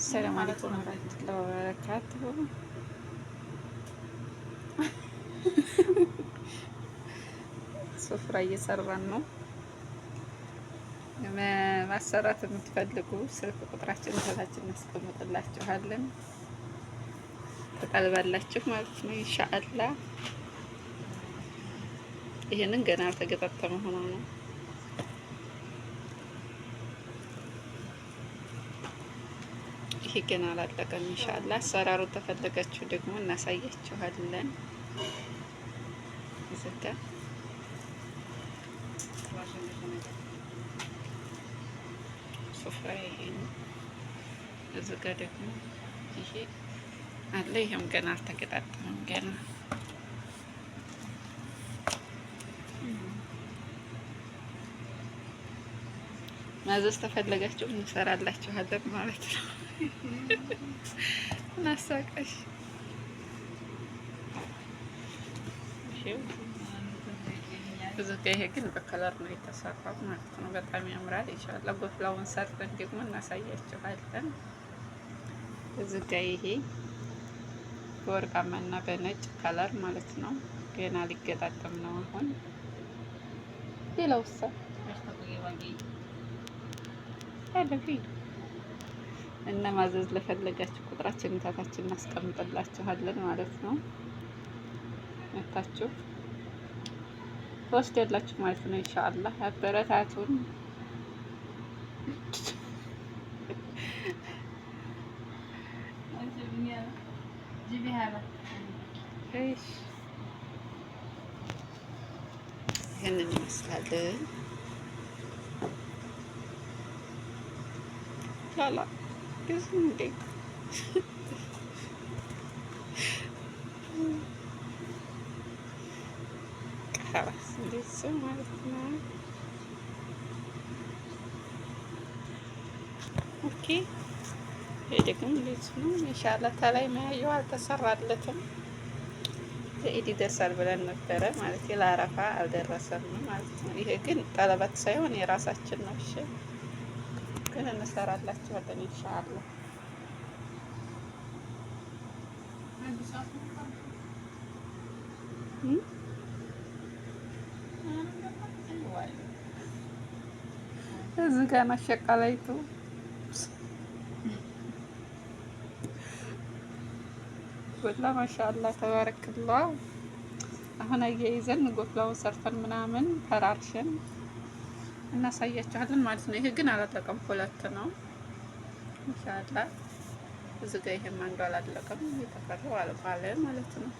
السلام عليكم ورحمة الله وبركاته። ሱፍራ እየሰራን ነው። ማሰራት የምትፈልጉ ስልክ ቁጥራችን እህታችን እናስቀምጥላችኋለን። ተጠልባላችሁ ማለት ነው ኢንሻአላህ። ይሄንን ገና አልተገጣጠመ ሆኖ ነው። ይሄ ገና አላለቀም። ኢንሻአላህ አሰራሩ ተፈለጋችሁ ደግሞ እናሳያችኋለን። እዚህ ሱፍራ ይሄ ነው። እዚህ ጋ ደግሞ ይሄ አለ። ይሄም ገና አልተገጣጠመም ገና። ማዘዝ ተፈለጋችሁ እንሰራላችኋለን ማለት ነው። እናሳቀሽ። ብዙ ጋ ይሄ ግን በ color ነው የተሰራው ማለት ነው። በጣም ያምራል። ኢንሻአላህ ጎፍላውን ሰርተን ደግሞ እናሳያችኋለን። እዚህ ጋ ይሄ በወርቃማ እና በነጭ color ማለት ነው። ገና ሊገጣጠም ነው አሁን። ሌላውሳ እና ማዘዝ ለፈለጋችሁ ቁጥራችንን ታታችን እናስቀምጥላችኋለን ማለት ነው። መታችሁ ትወስዳላችሁ ማለት ነው። ኢንሻአላህ አበረታቱን። ይህንን ይመስላል። ላላ እንዴ خلاص እንደዚህ ማለት ነው። Okay፣ ይሄ ደግሞ እንደዚህ ነው። ኢንሻአላህ ተላይ መያየው አልተሰራለትም። ለኢድ ይደርሳል ብለን ነበረ ማለት ለአረፋ አልደረሰም ማለት ነው። ይሄ ግን ጠለበት ሳይሆን የራሳችን ነው። እሺ ግን እንሰራላችኋለን ኢንሻአላህ። እዚህ ጋር ነው ሸቃላይቱ። ወላ ማሻአላህ ተባረክላ። አሁን አያይዘን ጎፍላውን ሰርተን ምናምን ፈራርሽን እናሳያችኋለን ማለት ነው። ይሄ ግን አላለቀም፣ ሁለት ነው ኢንሻአላህ። እዚህ ጋር ይሄም አንዱ አላለቀም፣ የተቀረው አልቋል ማለት ነው።